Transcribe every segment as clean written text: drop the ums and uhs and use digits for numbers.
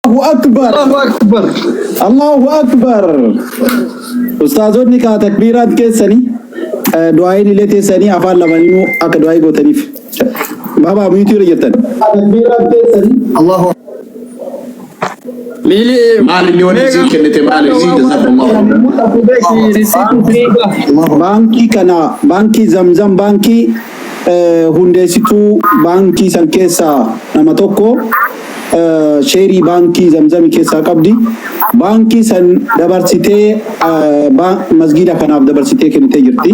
Allahu Akbar. Allahu Akbar. Allahu Akbar. Ustaazonni kaa takbiiraan keessanii du'aayin illee teessanii afaan lamaninuu akka du'aayii gootaniif. Baabaa mute irra jirtan. Takbiiraan teessanii. Allahu Miili Maal inni wanni isin kennite maal isin jazakallahu Allahu Baankii kana, baankii Zamzam baankii hundeessituu baankii san keessaa nama tokko, sheerii baankii Zamzami keessaa qabdi. Baankii san dabarsitee masgiida kanaaf dabarsitee kennitee jirti.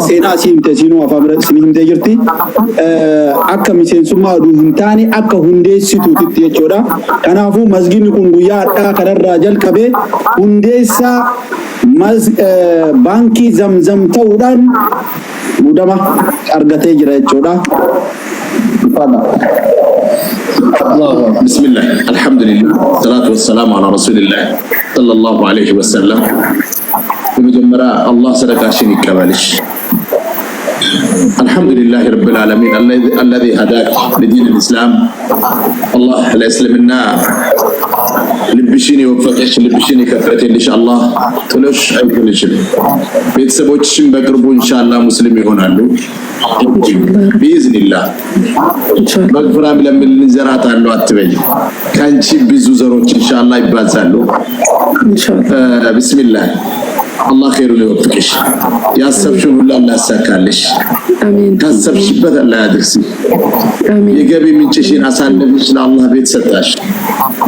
Seenaa asii himte, siinuu afaan bira isin himtee jirti. Akka miseensummaa oduu hin taane akka hundeessituutitti jechuudha. Kanaafuu masgiidni kun guyyaa har'aa kanarraa jalqabee hundeessaa baankii Zamzam ta'uudhaan muudama argatee jira jechuudha. Ulfaadha. Allahu بسم الله، الحمد لله، الصلاة والسلام على رسول الله صلى الله عليه وسلم። በመጀመሪያ አላህ ሰደቃሽን ይቀበልሽ። الحمد لله رب العالمين الذي هداك لدين الإسلام። አላህ ለእስልምና ልብሽን የወፈቀሽ፣ ልብሽን የከፈተልሽ አላህ ጥሎሽ አይጥልሽም። ቤተሰቦችሽም በቅርቡ ኢንሻአላህ ሙስሊም ይሆናሉ ቢኢዝኒላህ። መግፍራም ለምን ዘራት አለው አትበይ። ከአንቺ ብዙ ዘሮች ኢንሻአላህ ይባዛሉ። ቢስሚላህ፣ አላህ ኸይሩን ይወፍቅሽ። ያሰብሽውን ሁሉ አላህ ያሳካልሽ። ካሰብሽበት አላህ ያድርስሽ። የገቢ ምንጭሽን አሳልፈሽ ለአላህ ቤት ሰጣሽ።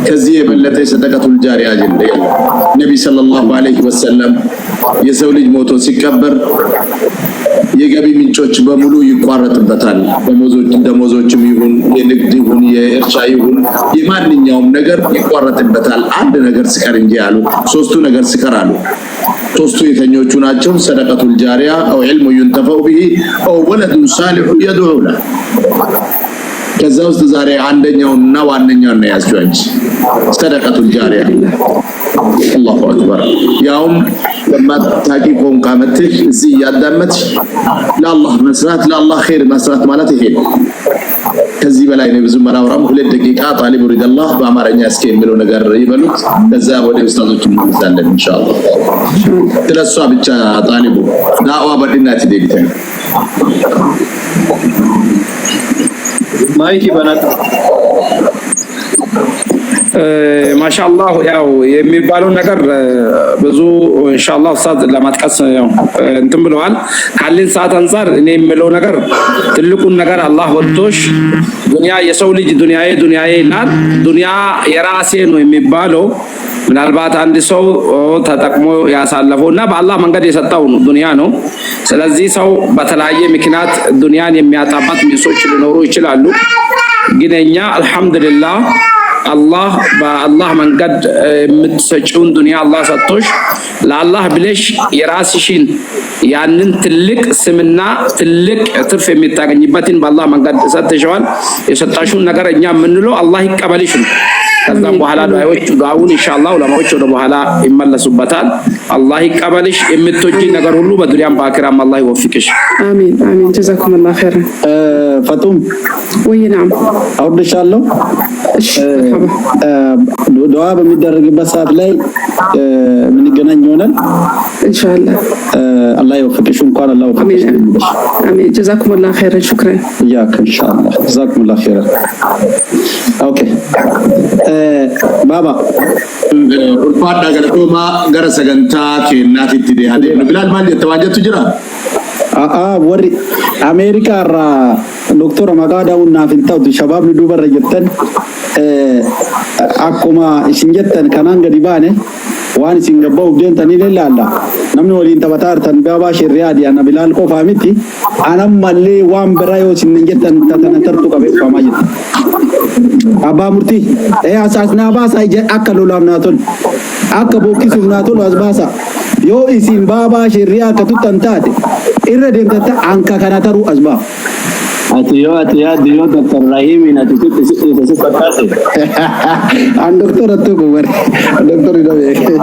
ከዚህ የበለጠ የሰደቀቱል ጃሪያ የለም። ነቢ ሰለላሁ ዐለይሂ ወሰለም የሰው ልጅ ሞቶ ሲቀበር የገቢ ምንጮች በሙሉ ይቋረጥበታል። ደሞዞችም ይሁን፣ የንግድ ይሁን፣ የእርሻ ይሁን፣ የማንኛውም ነገር ይቋረጥበታል። አንድ ነገር ሲቀር እንጂ አሉ። ሶስቱ ነገር ሲቀር አሉ። ሶስቱ የተኞቹ ናቸው? ሰደቀቱል ጃሪያ أو علم ينتفع به أو ولد صالح يدعو له። ከዛ ውስጥ ዛሬ አንደኛውንና ዋነኛውን ነው ያዝሽው አንቺ፣ ሰደቀቱል ጃሪያ። አላሁ አክበር። ያውም በማታቂ ቋንቋ መጥተሽ እዚህ እያዳመጥሽ ለአላህ መስራት፣ ለአላህ ኸይር መስራት ማለት ይሄ ነው። ከዚህ በላይ ነው ብዙ አላወራም። 2 ደቂቃ ጣሊቡ ሪደላህ በአማርኛ እስኪ የሚለው ነገር ይበሉት። ከዛ ወደ ኡስታዞች እንመለሳለን ኢንሻአላህ። ስለሷ ብቻ ጣሊቡ ዳዕዋ በድናት ዴቢተ። Mic ይበናል። ማሻአላህ፣ ያው የሚባለው ነገር ብዙ ኢንሻአላህ ኡስታዝ ለማጥቀስ ያው እንትን ብለዋል። ካለን ሰዓት አንጻር እኔ የምለው ነገር ትልቁን ነገር አላህ ወጥቶሽ ዱንያ፣ የሰው ልጅ ዱንያዬ ዱንያዬ ይላል። ዱንያ የራሴ ነው የሚባለው ምናልባት አንድ ሰው ተጠቅሞ ያሳለፈው እና በአላህ መንገድ የሰጠው ነው ዱንያ ነው። ስለዚህ ሰው በተለያየ ምክንያት ዱንያን የሚያጣባት ሚሶች ሊኖሩ ይችላሉ። ግን እኛ አልሐምዱሊላህ አላህ በአላህ መንገድ የምትሰጪውን ዱንያ አላህ ሰጥቶሽ ለአላህ ብለሽ የራስሽን ያንን ትልቅ ስምና ትልቅ ትርፍ የምታገኝበትን በአላህ መንገድ ሰጥተሽዋል። የሰጣሽውን ነገር እኛ የምንለው አላህ ይቀበልሽ ነው። ከዛም በኋላ ዱዓዎች ዱዓውን ኢንሻአላህ ዑለማዎች ወደ በኋላ ይመለሱበታል። አላህ ይቀበልሽ። የምትወጂ ነገር ሁሉ በዱንያም በአኺራም አላህ ይወፍቅሽ። አሚን አሚን። ጀዛኩም አላህ ኸይረን። ፈጡም። ወይ ናም። አውርድሻለሁ። እሺ፣ መርሐባ። ዱዓ በሚደረግበት ሰዓት ላይ የምንገናኝ ይሆናል። ኢንሻአላህ። አላህ ይወፍቅሽ። እንኳን አላህ ወፍቅሽ። አሚን አሚን። ጀዛኩም አላህ ኸይረን። ሹክረን። እያክ ኢንሻአላህ። ጀዛኩሙላህ ኸይረን። Okay ባባ። Ulfaadhaa, galatoomaa. Gara sagantaa keenyaatitti deemaa. Bilaal, maal jette? Waan jettu jira? A'aa, warri Ameerikaa irraa doktora maqaa daawun naaf hin ta'utu, shabaabni duubarra jirtan akkuma isin jettan kanaan gadi baane waan isin gabba'uuf deemtanii ilaalla. Namni waliin taphataa jirtan baabaa shirriyaadhi, ana Bilaal qofaa miti. Anammallee waan biraa yoo isin jettan tatana tartu qabee dhufamaa jirti. Abbaa murtii as as naa baasaa, ija akka lolaaf naa tolu, akka bokkisuuf naa tolu as baasa. Yoo isin baabaa shirriyaa akka tuttan taate irra deemtatta anka kana taruu as baa. Ati yoo ati yaaddu yoo Dr. Rahiimiin ati sitti si dhiise si fakkaate. An doktora tokko bare. Doktorri na beeke.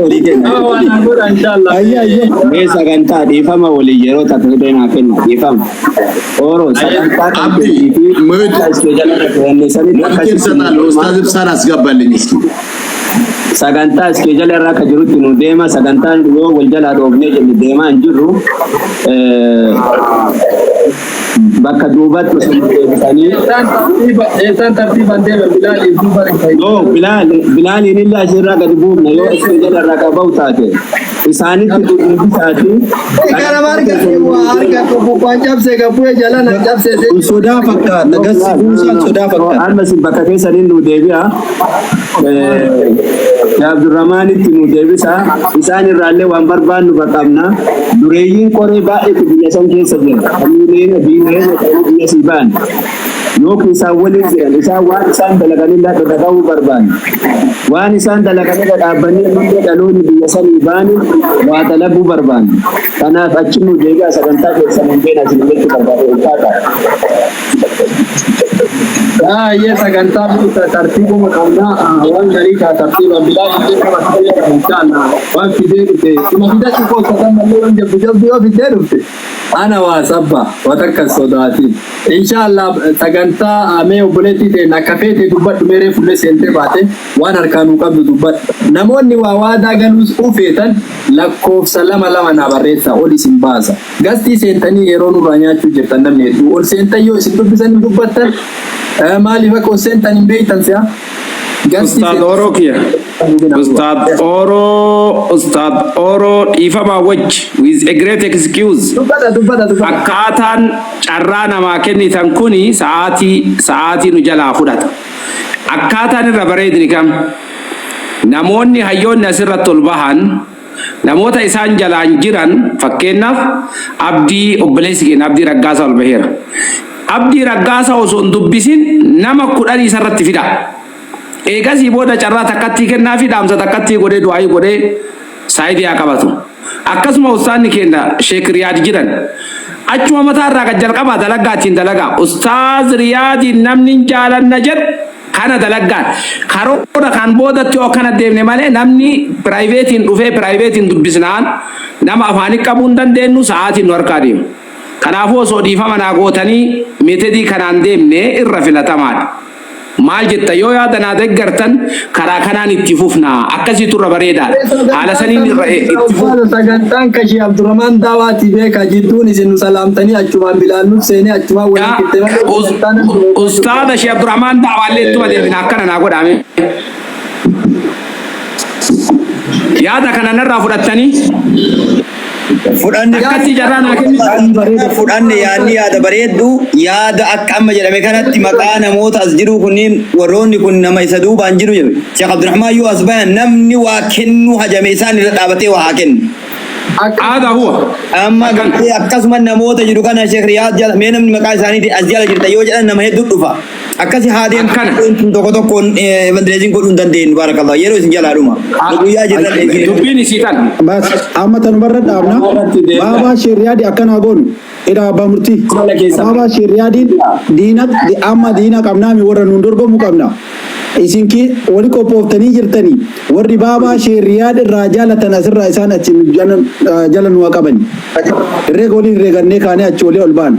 Walii kenna. Waan godha inshallah. Ayya ayya. Mee sagantaa dhiifama walii yeroo takka fidee naa kenna dhiifama. Oro sagantaa kan Abdi, keetii fi mute schedule irra sanitti mute akkasitti እሰጣለሁ። ኡስታዝ ኢብሳን አስገባልኝ እስኪ። Sagantaa schedule irra akka jirutti nu deema. Sagantaan yoo wal jalaa dhoofnee jenne deemaa hin jirru. Bakka duubatti osoo nu deebisanii Eessaan tartiibaan deema Bilaal duuba hin Yoo Bilaal Bilaaliin illee asirraa gadi buufna yoo schedule irraa qabamu taate isaanitti deebisaati. Kana marga harka waan cabse gabbuu jala na cabse. Kun sodaa fakkaata. Gassi buusaan sodaa fakkaata. Amma isin bakka keessaniin nu deebi'a. Abdurrahmaanitti nu deebisa. Isaan irraallee waan barbaannu baqabna. Dureeyyiin qoree baay'eetu biyya san keessa jira. Kamiileen diinee biyya sii ba'an. Yookiin isaan waliin jiran isaan waan isaan dalaganillee dhaga'uu barbaanna. Waan isaan dalaganirra dhaabbannee illee dhaloonni biyya sanii ba'anii waa dalaguu barbaanna. Kanaaf achi nu deebi'a, sagantaa keessan hin beena isin jechuu barbaade ulfaata. Baay'ee sagantaa tartiibuma qabna, waan garii kaa tartiiba Bilaal illee qaba inshallah. Waan fidee dhufe ima fidachuu koosatan mallee waan jabdu jabdu yoo fidee dhufte ana waa sabba waa takka sodaatin inshallah. Sagantaa mee obboleettii ta'e akka feete dubbadhu, meeree fuullee seentee baate waan harkaan nuu qabdu dubbadhu. Namoonni waa waadaa galuus ufeetan lakkoofsa 2 2 naa barreessa, ol isin baasa. Gastii seentanii yeroo nurraa nyaachuu jirtan, namni hedduu ol seentan yoo isin dubbisan hin dubbattan. Maaliif akka ol seentan hin beektan si'a. Ustaad Oro kiya. Ustaad Oro, Ustaad Oro dhiifama wajji, with a great excuse. Dubbata, dubbata, dubbata. Akkaataan carraa namaa kennitan kuni sa'aatii nu jalaa fudhata. Akkaataan irra bareedni kam? Namoonni hayyoonni asirratti ol bahan namoota isaan jalaan jiran, fakkeenyaaf Abdii, obboleessi keenya Abdii Raggaasaa ol baheera. Abdii Raggaasaa osoo hin dubbisin nama 10 isarratti fida. Eegasii booda carraa takkattii kennaa fi dhaamsa takkattii godhee, du'aayii godhee saayidii haa qabatu. Akkasuma ustaanni keenya Sheek Riyaad jiran. Achuma mataa irraa gad jalqabaa dalagaa ittiin dalagaa. Ustaaz Riyaadiin namni hin jaalanna jedhu kana dalaggaan. Karoora kan boodatti yoo akkana deemne malee namni privateiin dhufee privateiin dubbisnaan nama afaanii qabuu hin dandeenyu, sa'aatiin nu harkaa deemu. Kanaafuu osoo dhiifama naa gootanii methodii kanaan deemne irra filatamaadha. Maal jetta? Yoo yaada naa deeggartan karaa kanaan itti fufnaa, akkasiitu irra bareedaadha. Haala saniin irra itti fufu. Sagantaan kashii Abdurrahman Daawaati beeka jidduun isin nu salaamtanii achumaan Bilaal nuuf seenee achumaan waliin qixxee. Ustaada Shee Abdurrahman Daawaallee ittuma deebina, akkana naa godhame. Yaada kana narraa fudhattanii Fudhanne. Akkatti jarraa naa kennitu. Fudhanne. Yaadni yaada bareeddu, yaada akka amma jedhame kanatti maqaa namoota as jiru kunniin, warroonni kun nama isa duubaan jiru jedhe. Sheekh Abdurrahmaan yoo as bayan namni waa kennuu hajame isaan irra dhaabatee waa haa kennu. Aadaa huwa. Amma gartee akkasuma namoota jiru kana Sheekh Riyaad jala mee namni maqaa isaaniitiin as jala jirta yoo jedhan nama hedduu dhufa. Akkasi haa deemtu. Akkana. Tokko tokkoon fundraising godhuu hin dandeenyu, barakallah, yeroo isin jalaa dhuma. Guyyaa jirra. Dubbiin isii tan. Bas amma tanumarra dhaabna. Baabaa Sheeriyaadi akkanaa goonu. Ila abbaa murtii. Baabaa Sheeriyaadiin diina amma diina qabnaami, warra nuun dorgomu qabna. Isin ki wali qophooftanii jirtanii, warri baabaa Sheeriyaad irraa jaalatan asirraa isaan achi jala nu haa qabani. Herreega waliin herreegannee kaanee achi walii ol baana.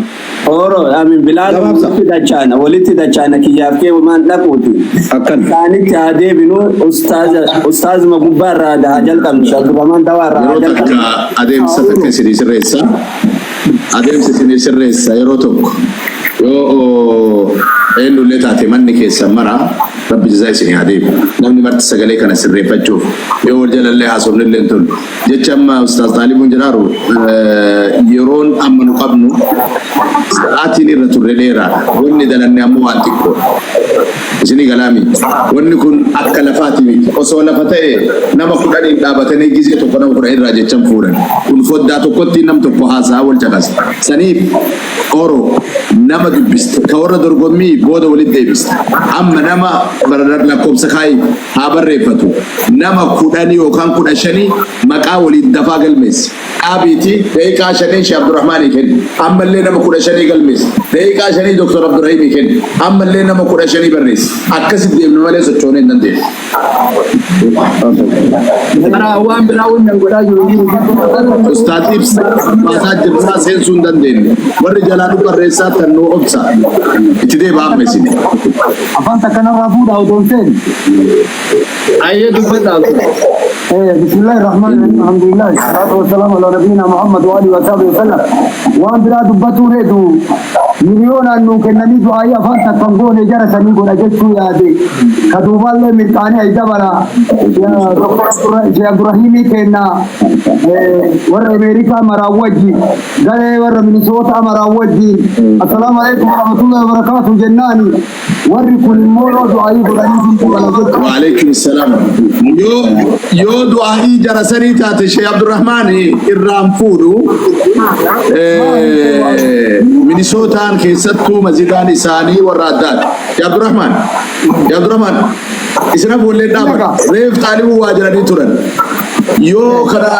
Oro, amin Bilaal. Gabaabsa. Walitti dachaana kiyyaaf kee waan dhaquuti. Akkan. Isaanitti haa deebinu, ustaaza ustaazuma gubbaa irraa haa jalqabnu. Abdurrahman Dawaa irraa haa Yeroo jalqabnu. takka adeemsa takka isinii sirreessa. Adeemsa isinii sirreessa. Yeroo tokko yoo eenyullee taate manni keessan mara rabbi jazaa isinii haa deebi. Namni marti sagalee kana sirreeffachuuf yoo wal jalallee haasofnillee hin tolu. Jecha amma Ustaaz Xaalibuun jedhaaru, yeroon amma nu qabnu sa'aatiin irra turre dheeraadha. Wanni dalanne ammoo waan xiqqoodha. Isinii galaami. Wanni kun akka lafaati miti. Osoo lafa ta'e nama 10n dhaabatanii gizee tokko nama 10 irraa jechan fuudhan. Kun foddaa tokkotti nam tokko haasaa wal caqasa. Saniif oro nama dubbiste ka warra dorgommii Booda walitti deebista. Amma nama lakkoofsa kaayi haa barreeffatu. Nama 10 yookaan 15 maqaa waliin dafaa galmeessi. Dhaabiitii daqiiqaa shanii Sheekh Abdurrahmaanii kenni. Ammallee nama 15 galmeessi. Daqiiqaa shanii Dr. Abdurrahiimii kenni. Ammallee nama 15 barreessi. Akkasitti deemna malee sochoonee hin dandeenyu. Bara waan biraa waan godhaa jiru jiru. Ustaaz Ibsa baasaa jirsaa seensuu hin dandeenye. Warri jalaa nu barreessaa tan nu obsa. Itti deebi'aa amma isin. Afaan takka narraa fuudha odoo hin seeni. Ayyee dubbadhaa. بسم الله الرحمن الرحيم، الحمد لله، الصلاة والسلام على نبينا محمد وآله وصحبه وسلم. Waan biraa dubbatuu hedu miliyoonaan nuu kennanii du'aayii afaan takkan goone jara sanii godha jechuu yaade ka duubaallee mirqaanii ay dabala Sheekh Abdurrahiimii kenna warra Ameerikaa maraan wajji garee warra Minisootaa maraan wajji assalaamu alaikum warahmatullahi wabarakaatu jennaani warri kun immoo yoo du'aayii godhanii sun dabala jechuu. Waalaikum salam. Yoo du'aa'ii jara sanii taate Sheekh Abdurrahmaan irraan fuudhu. Minisootaan keessattuu masjidaan isaanii warra addaati. Sheekh Abdurrahmaan, Sheekh Abdurrahmaan, isin hafuullee dhaaban. Reef xaalibuu waa jedhanii turan. Yoo kana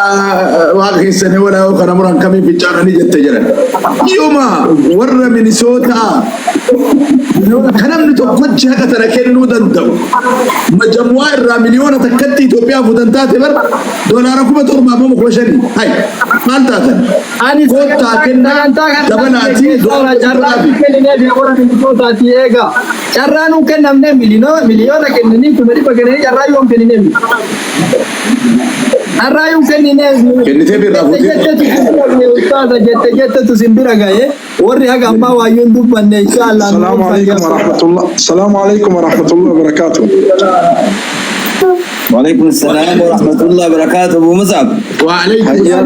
waaqa keessanii walaa yoo kana muran kamiin fincaananii jette jedhan. Yooma warra Minisootaa kan namni tokkochi haqa tana kennuu danda'u. Majamwaa irraa 1 million Itoophiyaa fuutan taate bar doolaara 7,000 moo 5,000. Hay maal taatan? Ani Koottaa kennaa dabalaatii carraa doolaara kenninee warra Minisootaati eega. Carraa nuu kennamne miliyoona kennanii 100,000 kennanii carraa yoom kenninee? Carraa yoom kenninee? Kennitee birraa fuutee. Jette jette jettetu sin bira gahe warri haga ammaa waayyuun dubbanne inshallah. السلام عليكم ورحمة الله، السلام عليكم ورحمة الله وبركاته. وعليكم السلام ورحمة الله وبركاته أبو مصعب. وعليكم السلام.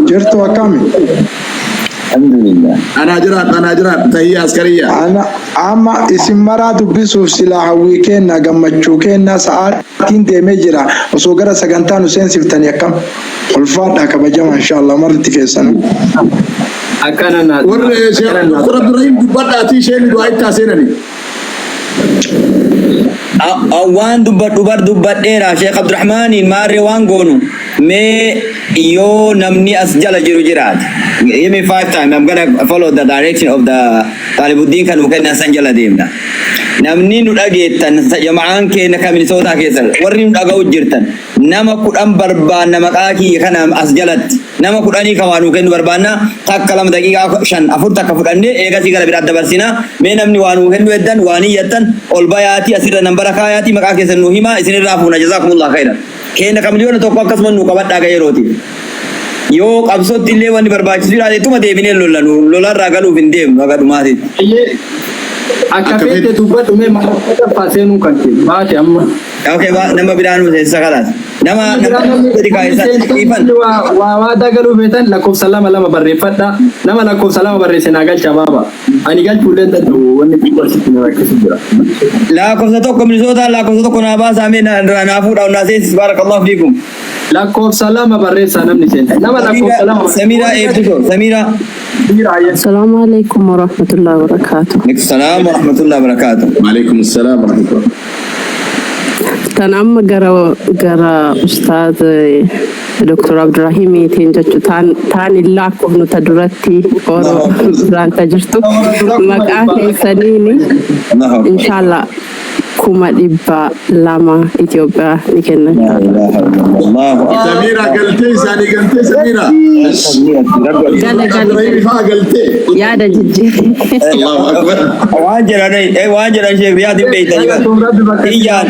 Jirtu, akkami? الحمد لله. Anaa jiraadha, anaa jiraadha, tahiyya askariya. Ana amma isin maraa dubbisuuf silaa hawwii kenna gammachuu kenna sa'aatiin deemee jira osoo gara sagantaa nu seensiftanii akkam ulfaadha kabajama inshallah marti keessanuu. Akkana naa. Warri Dr. Abdurrahim dubbadhaatii isheen du'aa itti seenani. Waan dubbadhu bar dubbadheera. Sheekh Abdurrahmaaniin maarree waan goonu mee yoo namni as jala jiru jiraate. Give me five time. I'm gonna follow the direction of the Taalibuddin kan nu kennan san jala deemna. Namni nu dhageettan jama'aan keenya kan Minisootaa keessan warri nu dhaga'u jirtan nama 10 barbaanna maqaa kiyya kana as jalatti nama 10 kan waa nuu kennu barbaanna. Takka, lama, daqiiqaa shan, afur, takka fudhannee eegasii gara biraatti dabarsina. Mee namni waa nuu kennu heddan waan iyyattan ol bayaatii asirra nambara kaayaatii maqaa keessan nuu himaa, isinirraa fuuna. Jazaakumullah khairan. Keenya kan 1 million akkasuma nuu qabadhaa ga yerooti. Yoo qabsootti illee wanni barbaachisu jiraate ittuma deebinee lola, nu lolarraa galuuf hin deemnu haga dhumaatitti. Akka Akka feete feete. Dubbadhu mee maqaa seenuu kan kee baate amma. Okay, nama biraa nu seensisa kalaas. Nama gadi kaayisa ifan. Waa waadaa galuu feetan lakkoofsa lama lama barreeffadha. Nama lakkoofsa lama barreesse naa galcha baaba. Ani galchuullee hin danda'u, wanni xiqqoo asitti na rakkisu jira. Lakkoofsa 1 Minisootaa lakkoofsa 1 naa baasaa mee naa fuudhaa naa seensis, barakallahu fiikum. Lakkoofsa 2 barreessaa namni seente. Nama lakkoofsa 2. Samiraa eebbiso Samiraa. السلام عليكم ورحمة الله وبركاته. السلام ورحمة الله وبركاته. وعليكم السلام ورحمة الله. Tan amma gara Ustaaz Dr. Abdurrahimiitiin jechu taan hin lakkoofnu ta duratti oro biraan ta jirtu maqaa keessaniini inshallah 200,000 Itoophiyaa ni kenna inshallah. الله Samiira galtee isaanii galtee Samiira. Gala gala. Abdurrahim faa galtee. Yaada jijjiirre. Allahu akbar. Waan jedhan Sheekh Riyaadin beeytanii bar. Kiyyaan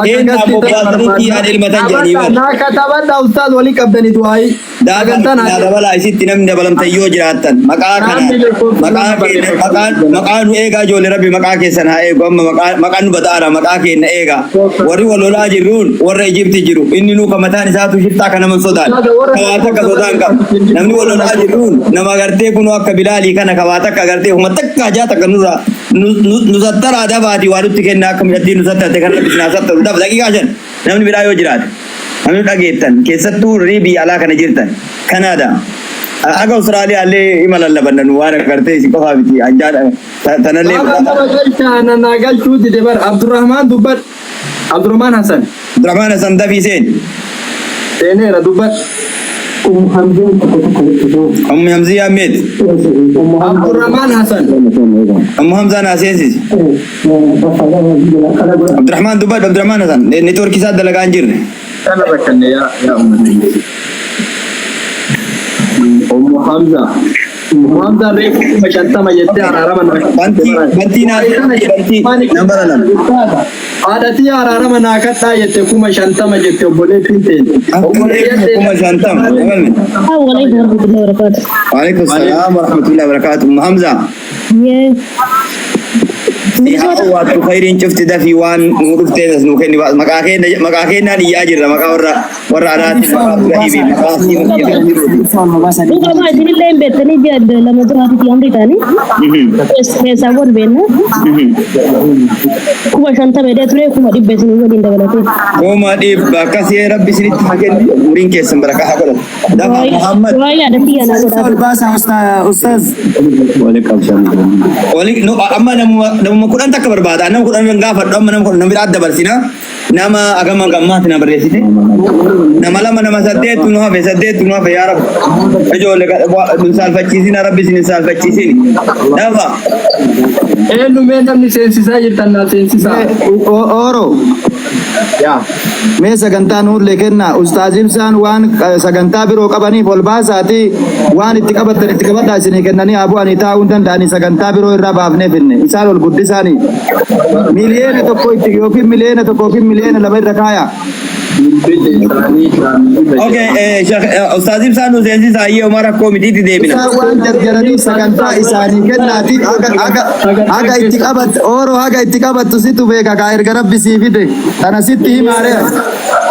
keenya bobbaasanii kiyyaan ilmatan jedhanii bar. Naa katabadha ustaaz walii qabdanii du'aayi. Daagaa naa dabalaa isitti namni dabalamtan yoo jiraattan maqaa kana maqaa keenya maqaa nu eegaa. Ijoollee rabbi maqaa keessan haa eegu. Amma maqaan nu bada'aadha, maqaa keenya eegaa. Warri wal lolaa jirruun warra Ijipti jiru inni nu ka mataan isaatu shiftaa kana nama sodaan kawaa takka sodaan qabu. Namni wal lolaa jirruun nama gartee kunoo akka Bilaalii kana kawaa takka gartee huma takka hajaa takka nurraa nu sattaraa dabaati waa nutti kenna akka midhattiin nu sattarte kan rabbi sinaa sattaru dafa. Daqiiqaa 5 namni biraa yoo jiraate, namni dhageettan keessattuu warri biyya alaa kana jirtan, Kanaadaa, Aga Austraaliyaa illee ima lallabanna nu waan agartee isin qofaa miti anjaa tanallee. Gaafa nama galchaa na galchuu dide bar Abdurrahmaan dubbadhu. Abdurrahmaan Hassan. Abdurrahmaan Hassan dafii seen. Seeneera dubbadhu. Ummu Hamzeen tokko tokko jechuudha. Ummu Hamziyaa meet. Ummu Hamzaa. Abdurrahmaan Hassan. Ummu Hamzaa naa seensisi. Abdurrahmaan dubbadhu Abdurrahmaan Hassan. Neetwoorkii isaa dalagaa hin jirre. Kana rakkanne yaa yaa uummata. Ummu Hamza. Ummu Hamza reefu 50,000 jettee araarama naa Bantii bantii naa bantii nambara 2. Haadhatii araarama naa kadhaa jette 50,000 jette obboleettiin teenya. Obboleettiin 50,000. Assalamu alaikum warahmatullahi wabarakatuh. Waalaikum salaam warahmatullahi wabarakatuh. Ummu Hamza. Yes. Haa waattu khayriin cufti dafii waan nu dhuftee as nuu kenni maqaa keenya maqaa keenyaan iyyaa jirra maqaa warra warra alaatiin maqaa Abdurrahiimi maqaa asii Dhugamaa isinillee hin beektanii ji'a 2 duraatiif amrii ta'anii keessaawwan beekna. 50,000 jedhee ture 100,000 isinii waliin dabalatee. 100,000 akkasii rabbi isinitti haa kennu umriin keessan barakaa haa godhatu. Dafa Muhammad. Du'aa yaadatti yaanaa Isa godhaa. ol baasaa ustaaz. Wali no amma namuma namuma 10 takka barbaada nama 10 gaafadhu amma nama 10 nama biraa dabarsina nama agama gammaatti na barreessite nama lama nama saddeettu nu hafe saddeettu nu hafe yaa rabbi ijoollee nu saalfachiisina rabbi isin hin saalfachiisin dafa Eenyu mee namni seensisaa jirtan naa seensisaa. Ooro. Yaa. Mee sagantaa nuullee kennaa. Ustaaz Ibsaan waan sagantaa biroo qabaniif ol baasaatii waan itti qabattan itti qabadhaa isinii kennanii haa bu'anii taa'uu hin danda'anii sagantaa biroo irraa baafnee finne. Isaan ol guddisaanii. 1,000,000 itti yookiin 1,000,000 yookiin 2,000,000 irra kaayaa. Bilbilli isaanii isaanii Okay, Sheikh, Ustaaz Ibsaan nu seensisaa ayyee homaa rakkoo mitiitti deebina. Isaan waan jarjaraniif sagantaa isaanii kennaatii haga haga haga itti qabat ooroo haga itti qabattu situ beeka kaa erga rabbi sii fide tana sitti himaaree as.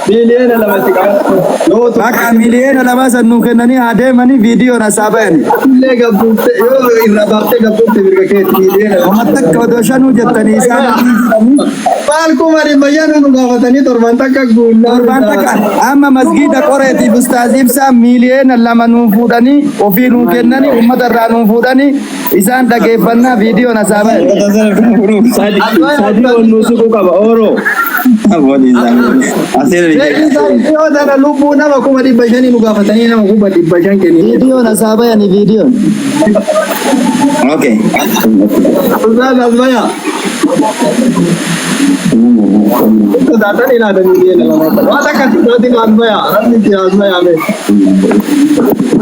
2,000,000 itti qabadhu. Yoo Bakka 2,000,000 san nuu kennanii haa deemanii viidiyoon as haa bayani. Illee gabbuufte yoo irraa baaftee gabbuufte mirga keeti 2,000,000. Homa takka odoo shanuu jettanii isaan hin jedhanii. Maal 500,000 nu gaafatanii torban takka guunnaa. Torbaan takka amma masgiida qoreetiif ustaaz Ibsaa 2,000,000 nuu fuudhanii ofii nuu kennanii uummata irraa nuu fuudhanii isaan dhageeffannaa viidiyoon as haa bayani. Sadi sadi ol nu suquu qaba ooroo. Yoo tana lubbuu nama 500,000 nu gaafatanii nama 500,000 kennine. Viidiyoon as haa bayani viidiyoon. Okay. Ustaaz Asmaya. Sodaatan ilaatan 2,000,000. Waan takka sodaatin Asmaya. Rabbi si Asmaya mee.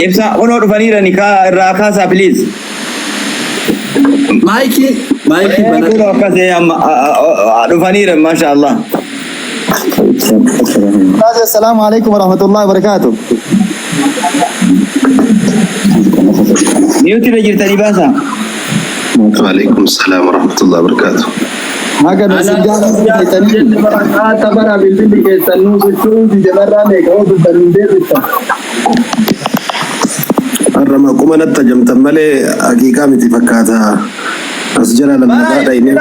Ibsa kunoo dhufaniirani kaa irraa kaasaa please. Maayikii maayikii banadhu. Kunoo akkasii amma dhufaniiran masha Allah. Ustaaz assalaamu alaikum warahmatullahi wabarakatuh. Mute irra jirtanii baasaa. Waalaikum salaam warahmatullahi wabarakatuh. Haga nu isin jaalatu jettanii. Barakaata bara bilbilli keessan nuu socho'uu dide barraa meeqa yoo dubbannu hin deebiftan. Har'a maquma natti ajamtan malee haqiiqaa miti fakkaata. As jala lallabaa dhaynee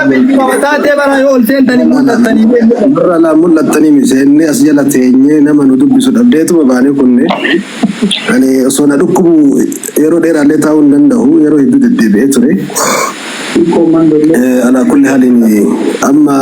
Taatee bara yoo ol seentanii mul'attanii warra alaa mul'attanii miseenne as jala teenyee nama nu dubbisu dhabdeetuma baanee kunne. Ani osoo na dhukkubu yeroo dheeraallee taa'uu hin danda'u yeroo hedduu deddeebi'ee ture. Alaa kulli haaliin amma